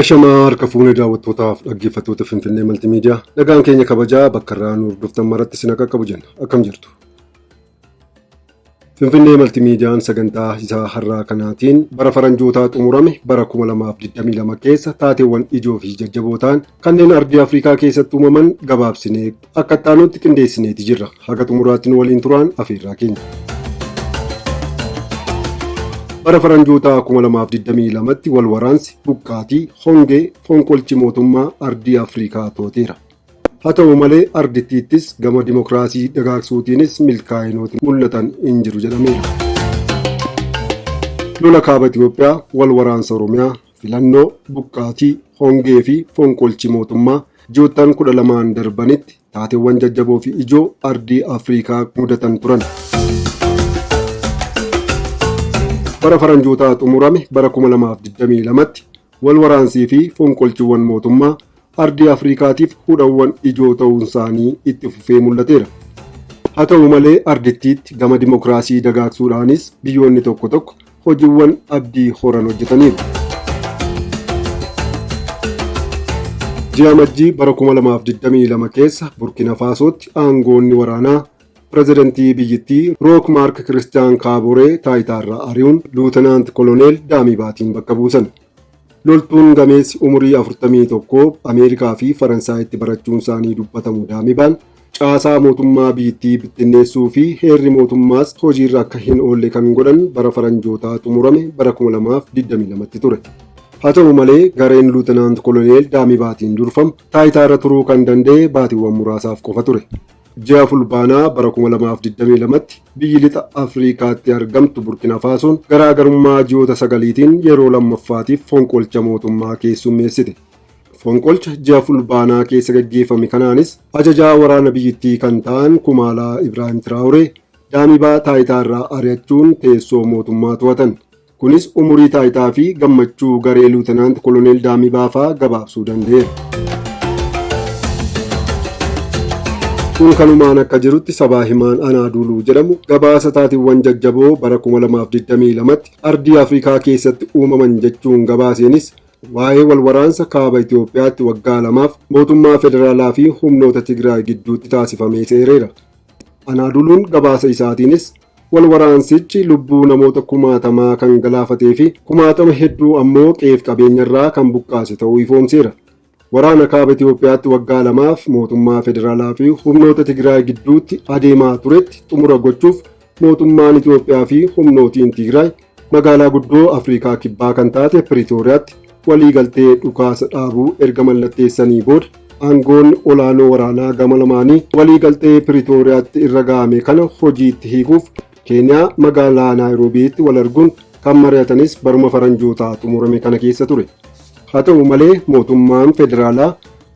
Ashamaa harka fuunee daawwattootaaf dhaggeeffattoota Finfinnee Maltiimiidiyaa nagaan keenya kabajaa bakka irraa nu hordoftan maratti isin akka qabu jenna. Akkam jirtu? Finfinnee Maltiimiidiyaan sagantaa isaa har'aa kanaatiin bara faranjootaa xumurame bara 2022 keessa taateewwan ijoo fi jajjaboo ta'an kanneen ardii Afrikaa keessatti uumaman gabaabsinee akka itti qindeessineeti jirra. Haga xumuraatti nu waliin turaan afeerraa keenya. Bara faranjootaa 2022tti wal waraansi buqqaatii hongee fonqolchi mootummaa ardii Afrikaa to'ateera. Haa ta'u malee ardittiittis gama dimokiraasii dagaagsuutiinis milkaa'inooti mul'atan hin jiru jedhameera. Lola kaaba Itoophiyaa, wal waraansa Oromiyaa, filannoo, buqqaatii, hongee fi fonqolchi mootummaa ji'oottan 12 darbanitti taateewwan jajjaboo fi ijoo ardii Afrikaa mudatan turan. Bara faranjootaa xumurame bara 2022tti wal waraansii fi fonqolchiiwwan mootummaa ardii Afrikaatiif hudhawwan ijoo ta'uun isaanii itti fufee mul'ateera. Haa ta'u malee ardittiitti gama dimokiraasii dagaagsuudhaanis biyyoonni tokko tokko hojiiwwan abdii horan hojjetaniiru. Ji'a Amajjii bara 2022 keessa Burkina Faasootti aangoonni waraanaa pirezidantii biyyattii Rook Maark Kiristiyaan Kaaboree taayitaarraa ari'uun Luutanaant Koloneel Daamibaatiin bakka buusan. Loltuun gameessi umurii 41 Ameerikaa fi Faransaayitti barachuun isaanii dubbatamu Daamibaan caasaa mootummaa biyyattii bittinneessuu fi heerri mootummaas hojiirra akka hin oolle kan godhan bara faranjootaa xumurame bara 2022tti ture. Haa ta'u malee gareen Luutanaant Koloneel Daamibaatiin durfamu taayitaarra turuu kan danda'e baatiiwwan muraasaaf qofa ture. Ji'a Fulbaanaa bara 2022tti biyyi lixa Afrikaatti argamtu Burkina Faasoon garaagarummaa ji'oota 9tiin yeroo lammaffaatiif fonqolcha mootummaa keessummeessite. Fonqolcha ji'a Fulbaanaa keessa gaggeeffame kanaanis ajajaa waraana biyyattii kan ta'an Kumaalaa Ibraahim Tiraawuree Daamibaa taayitaarraa ari'achuun teessoo mootummaa to'atan. Kunis umurii taayitaa fi gammachuu garee Luutanaant Koloneel Daamibaa fa'aa gabaabsuu danda'eera. Kun kanumaan akka jirutti sabaa himaan Anaaduuluu jedhamu gabaasa taateewwan jajjaboo bara 2022tti ardii Afrikaa keessatti uumaman jechuun gabaaseenis waa'ee wal waraansa kaaba Itoophiyaatti waggaa lamaaf mootummaa federaalaa fi humnoota Tigraay gidduutti taasifamee seereera. Anaaduuluun gabaasa isaatiinis wal waraansichi lubbuu namoota kumaatamaa kan galaafatee fi kumaatama hedduu ammoo qe'eef qabeenyarraa kan buqqaase ta'uu ifoomseera. Waraana kaaba Itoophiyaatti waggaa lamaaf mootummaa federaalaa fi humnoota Tigraay gidduutti adeemaa turetti xumura gochuuf mootummaan Itoophiyaa fi humnootiin Tigraay magaalaa guddoo Afrikaa kibbaa kan taate Piriitooriyaatti waliigaltee dhukaasa dhaabuu erga mallatteessanii booda aangoonni olaanoo waraanaa gama lamaanii waliigaltee Piriitooriyaatti irra ga'ame kana hojiitti hiikuuf Keeniyaa magaalaa Naayiroobiitti wal arguun kan mari'atanis baruma faranjootaa xumurame kana keessa ture. Haa ta'u malee mootummaan federaalaa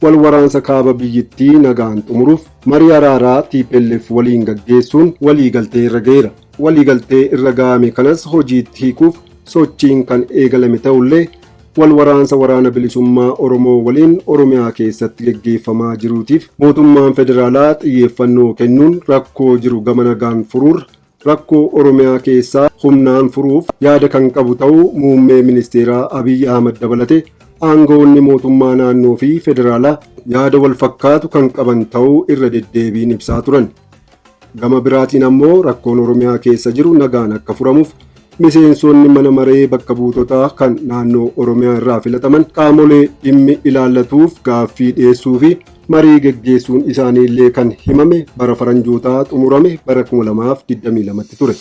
wal waraansa kaaba biyyattii nagaan xumuruuf marii araaraa TPLF waliin gaggeessuun waliigaltee irra ga'eera. Waliigaltee irra ga'ame kanas hojiitti hiikuuf sochiin kan eegalame ta'ullee wal waraansa waraana bilisummaa Oromoo waliin Oromiyaa keessatti gaggeeffamaa jiruutiif mootummaan federaalaa xiyyeeffannoo kennuun rakkoo jiru gama nagaan furuur rakkoo Oromiyaa keessaa humnaan furuuf yaada kan qabu ta'uu muummee ministeeraa Abiyyi Ahmad dabalatee aangawoonni mootummaa naannoo fi federaalaa yaada wal fakkaatu kan qaban ta'uu irra deddeebiin ibsaa turan. Gama biraatiin ammoo rakkoon Oromiyaa keessa jiru nagaan akka furamuuf miseensonni mana maree bakka buutotaa kan naannoo Oromiyaa irraa filataman qaamolee dhimmi ilaallatuuf gaaffii dhiyeessuu fi marii geggeessuun isaanii illee kan himame bara faranjootaa xumurame bara 2022tti ture.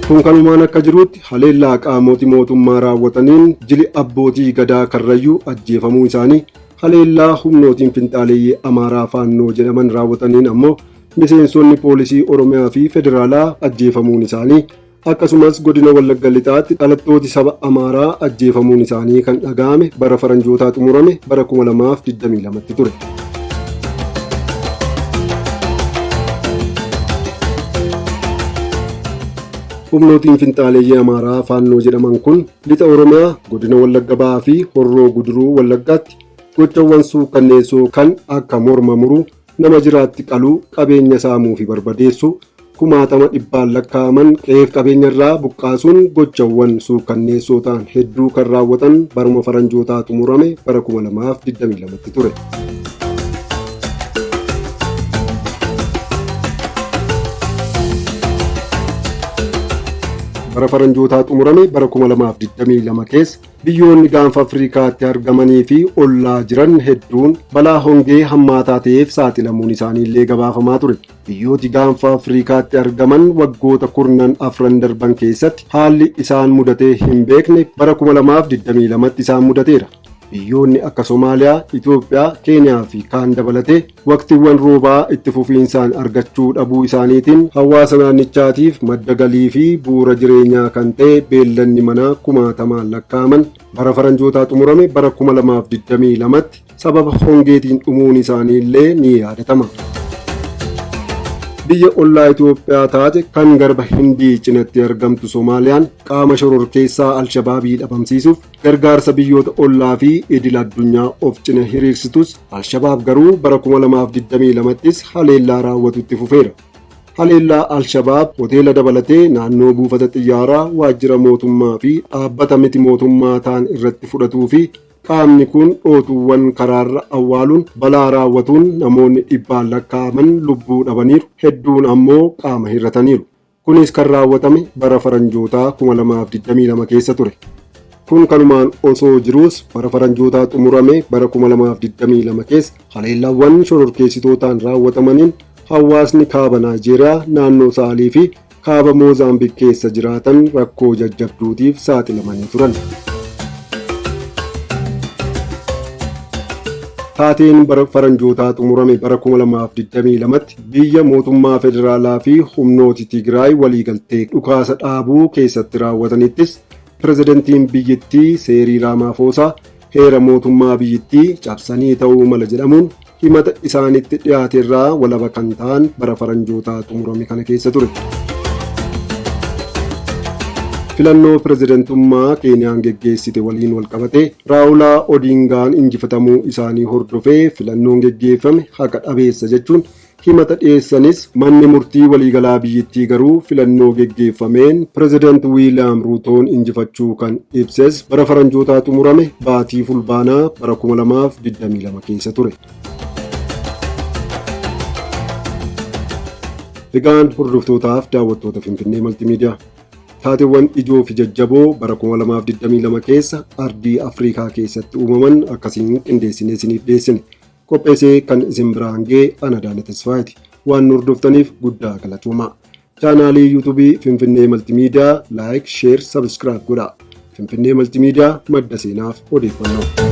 Kun kanumaan akka jirutti haleellaa qaamoti mootummaa raawwataniin jili abbootii gadaa Karrayyuu ajjeefamuu isaanii haleellaa humnootiin finxaaleeyyii Amaaraa Faannoo jedhaman raawwataniin ammoo miseensonni poolisii Oromiyaa fi federaalaa ajjeefamuun isaanii akkasumas godina Wallagga Lixaatti dhalattooti saba Amaaraa ajjeefamuun isaanii kan dhaga'ame bara faranjootaa xumurame bara 2022tti ture. Humnootiin finxaaleeyyii Amaaraa Faannoo jedhaman kun lixa Oromiyaa godina Wallagga Ba'aa fi Horroo Guduruu Wallaggaatti gochawwan suukkanneessoo kan akka morma muruu, nama jiraatti qaluu, qabeenya saamuu fi barbadeessuu, Kumaatama dhibbaan lakkaa'aman qe'eef qabeenya irraa buqqaasuun gochawwan suukanneessoo ta'an hedduu kan raawwatan baruma faranjootaa xumurame bara 2022tti ture. Bara faranjootaa xumurame bara 2022 keessa biyyoonni gaanfa Afrikaatti argamanii fi ollaa jiran hedduun balaa hongee hammaataa ta'eef saaxilamuun isaaniillee gabaafamaa ture. Biyyooti gaanfa Afrikaatti argaman waggoota kurnan afran darban keessatti haalli isaan mudatee hin beekne bara 2022tti isaan mudateera. Biyyoonni akka Somaaliyaa, Itoophiyaa, Keeniyaa fi kaan dabalatee waqtiiwwan roobaa itti fufiinsaan argachuu dhabuu isaaniitiin hawaasa naannichaatiif madda galii fi bu'uura jireenyaa kan ta'e beellanni manaa kumaatamaan lakkaa'aman bara faranjootaa xumurame bara 2022tti sababa hongeetiin dhumuun isaanii illee ni yaadatama. Biyya ollaa Itoophiyaa taate kan garba Hindii cinatti argamtu Somaaliyaan qaama shororkeessaa Alshabaabii dhabamsiisuuf gargaarsa biyyoota ollaa fi idil addunyaa of cina hiriirsitus Alshabaab garuu bara 2022ttis haleellaa raawwatutti fufeera. Haleellaa Alshabaab hoteela dabalatee naannoo buufata xiyyaaraa, waajjira mootummaa fi dhaabbata miti mootummaa ta'an irratti fudhatuu fi qaamni kun dhootuuwwan karaarra awwaaluun balaa raawwatuun namoonni dhibbaan lakkaa'aman lubbuu dhabaniiru, hedduun ammoo qaama hir'ataniiru. Kunis kan raawwatame bara faranjootaa 2022 keessa ture. Kun kanumaan osoo jiruus bara faranjootaa xumurame bara 2022 keessa haleellaawwan shororkeessitootaan raawwatamaniin hawaasni kaaba Naayijeeriyaa naannoo Saalii fi kaaba Moozaambiik keessa jiraatan rakkoo jajjabduutiif saaxilamanii turan. Taateen bara faranjootaa xumurame bara 2022tti biyya mootummaa federaalaa fi humnooti Tigraay waliigaltee dhukaasa dhaabuu keessatti raawwatanittis pirezidantiin biyyattii Seerii Raamaafoosaa heera mootummaa biyyattii cabsanii ta'uu mala jedhamuun himata isaanitti dhiyaaterraa walaba kan ta'an bara faranjootaa xumurame kana keessa ture. Filannoo pirezidantummaa Keeniyaan geggeessite waliin walqabatee Raawulaa Odingaan injifatamuu isaanii hordofee filannoon geggeeffame haqa dhabeessa jechuun himata dhiyeessanis manni murtii waliigalaa biyyattii garuu filannoo geggeeffameen pireezidant Wiiliyaam Ruutoon injifachuu kan ibses bara faranjootaa xumurame baatii fulbaanaa bara 2022 keessa ture. Egaan hordoftootaaf daawwattoota Finfinnee Maltimiidiyaa. Taateewwan ijoo fi jajjaboo bara 2022 keessa ardii Afrikaa keessatti uumaman akkasiin qindeessinee isiniif dhiyeessine. Qopheessee kan isin biraan ga'e ana Daana Tasfaayeeti. Waan nu hordoftaniif guddaa galatoomaa. Chaanaalii yuutuubii Finfinnee Maltimiidiyaa like, share, subscribe godhaa. Finfinnee Maltimiidiyaa madda seenaaf odeeffannoo.